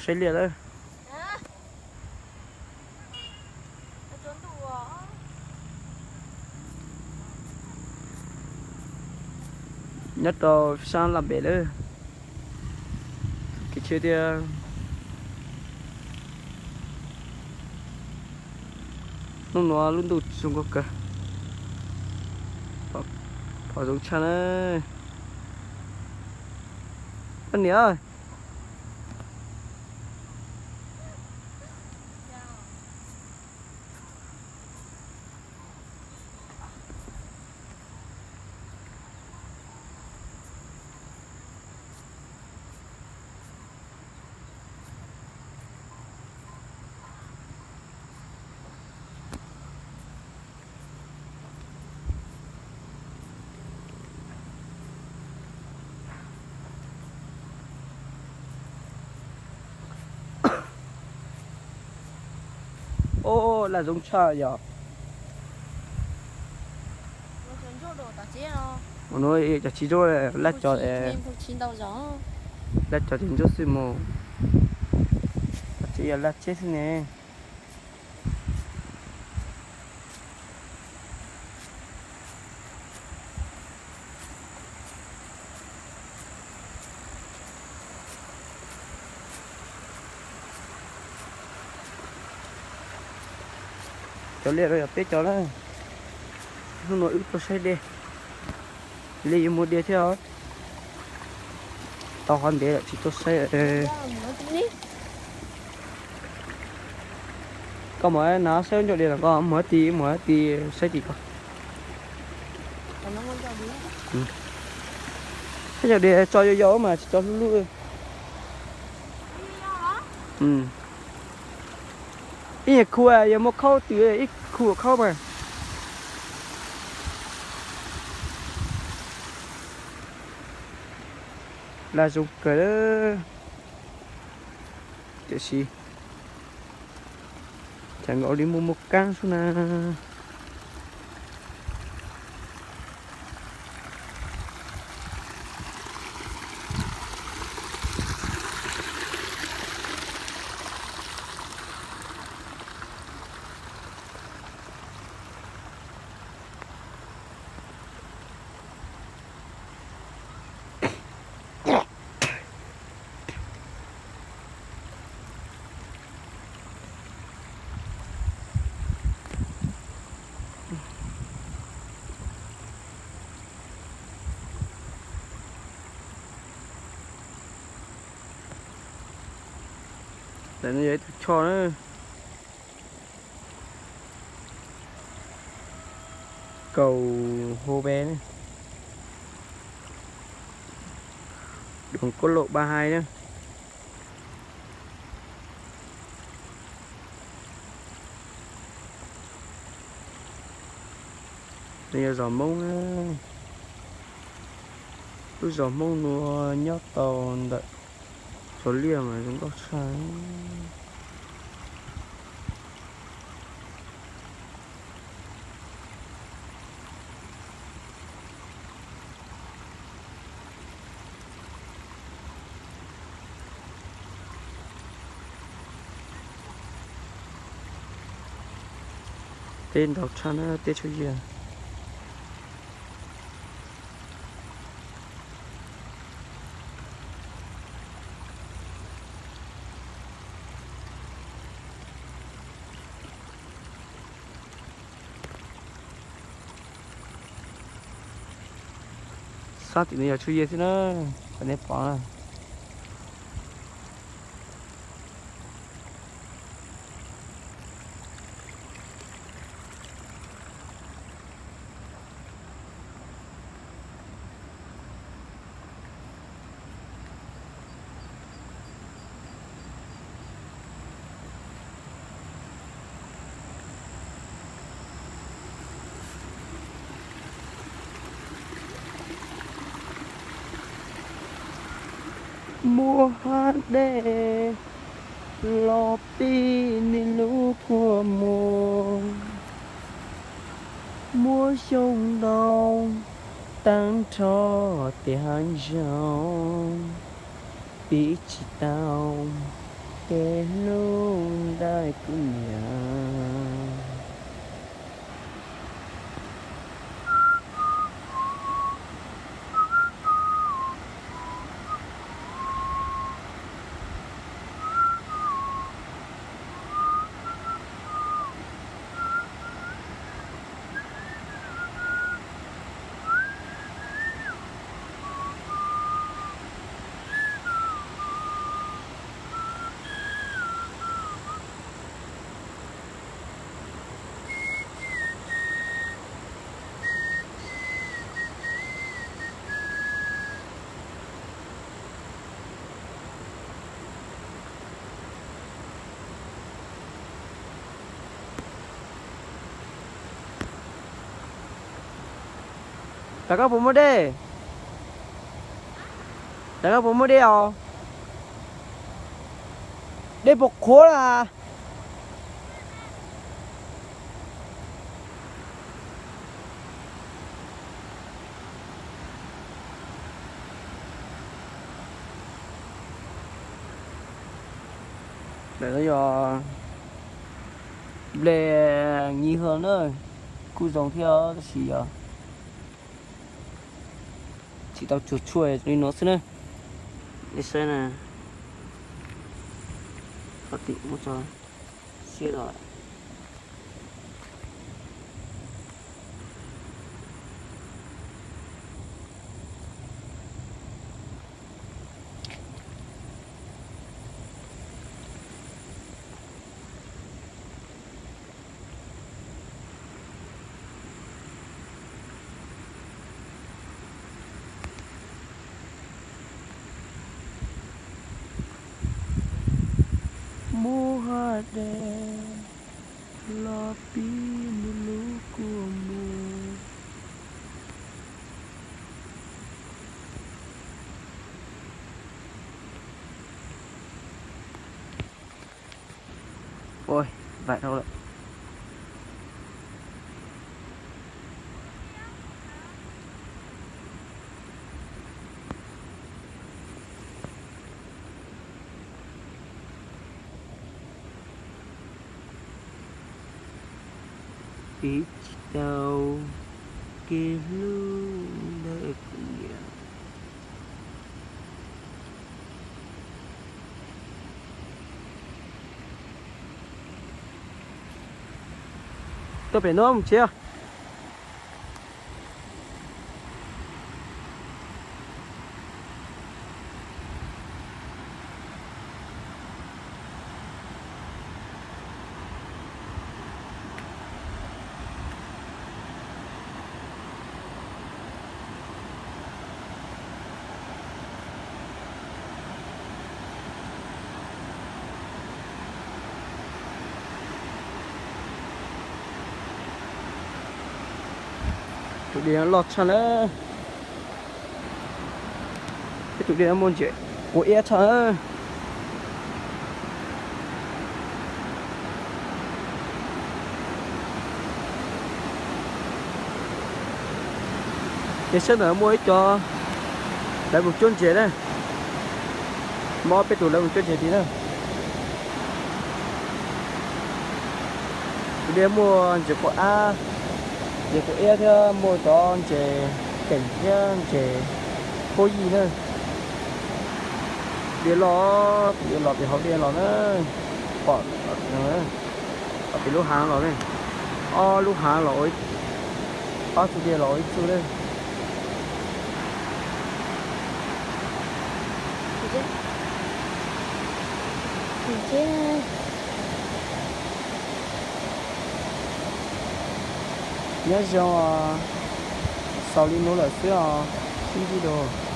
Saib liaj lawm. Nyob rau sab Laj Npem lawm. Kev chim tiag. Hnub no lub ntuj zoo nkauj kawg. Phom zoo tshaj na. Koj niam. Oj, laj zoo tshaj yom. Ua nuav cov tsis ntsuab, laj cov, laj cov tsis ntsuab xwb mus. Cov tsev yog laj tsheb xwb ne. Cov liaj no yog peb cov na. Hnub no wb tuaj saib dej, li yuav mus dej thiab os. Tau qhov ntev lawm tsis tuaj saib. Koj mus na saib ncauj dej los koj mus ti, mus ti saib tim ko. Saib ncauj dej tso yau yau mas tsis tso hlub hlub. Ib nyuag khu yog muaj khaub twm ib khu khaub mas. Laj zoo kawg. Tiam sis cas nkaus li muaj muaj kaab xwb na. Ntawm no yog ib tug choj na. Kaum hau peb, đường quốc lộ ba hai na. Nws yog zos Hmoob na. Lub zos Hmoob no nyob tau ntawm cov liaj mas zoo nkauj tshaj. Teb ntau tshaj na, teb tshuav yias. Sab tim no yog tshuaj yias xwb na, kom nej pom na. Muaj hav dej los pib nws lub kua muag, muaj xyoob ntoo tag nrho tej hav zoov pib tsis tau. Kev hlub ntawm kuv niam. Rov qab puas muaj dej? Rov qab puas muaj dej os? Dej puas qhuav na? Ntawm no yog nplej nyiv hlo na, kuj zoo thiab tab sis yog tsis tau tsuag tshuaj li no xwb na. Nej saib na, qhov tim muab tso siab los. Muaj dej los pib lub kua muag. Ua, vam dhau lawm. Pib tsis tau kev hlub ntawm kuv niam. Tuaj pem no mus tsev. Tus dej loj tshaj na. Peb tus dej no muaj ntses quav iab tshaj. Ces sab ntawm muaj ib co lawv mus cuab ntses na. Muaj ob peb tus lawv mus cuab ntses tid na. Tus dej muaj ntses quav ab, ntses quav iab thiab muaj cov ntses keem thiab ntses huab yij na. Dej loj, tus dej los pem hauv dej los na. Pom, pom pem lub hav los ne. Ob lub hav los, ob txoj dej los ua ib txoj na. Nyob zoo, xaus li nuav lawm xwb os, sib ntsib dua.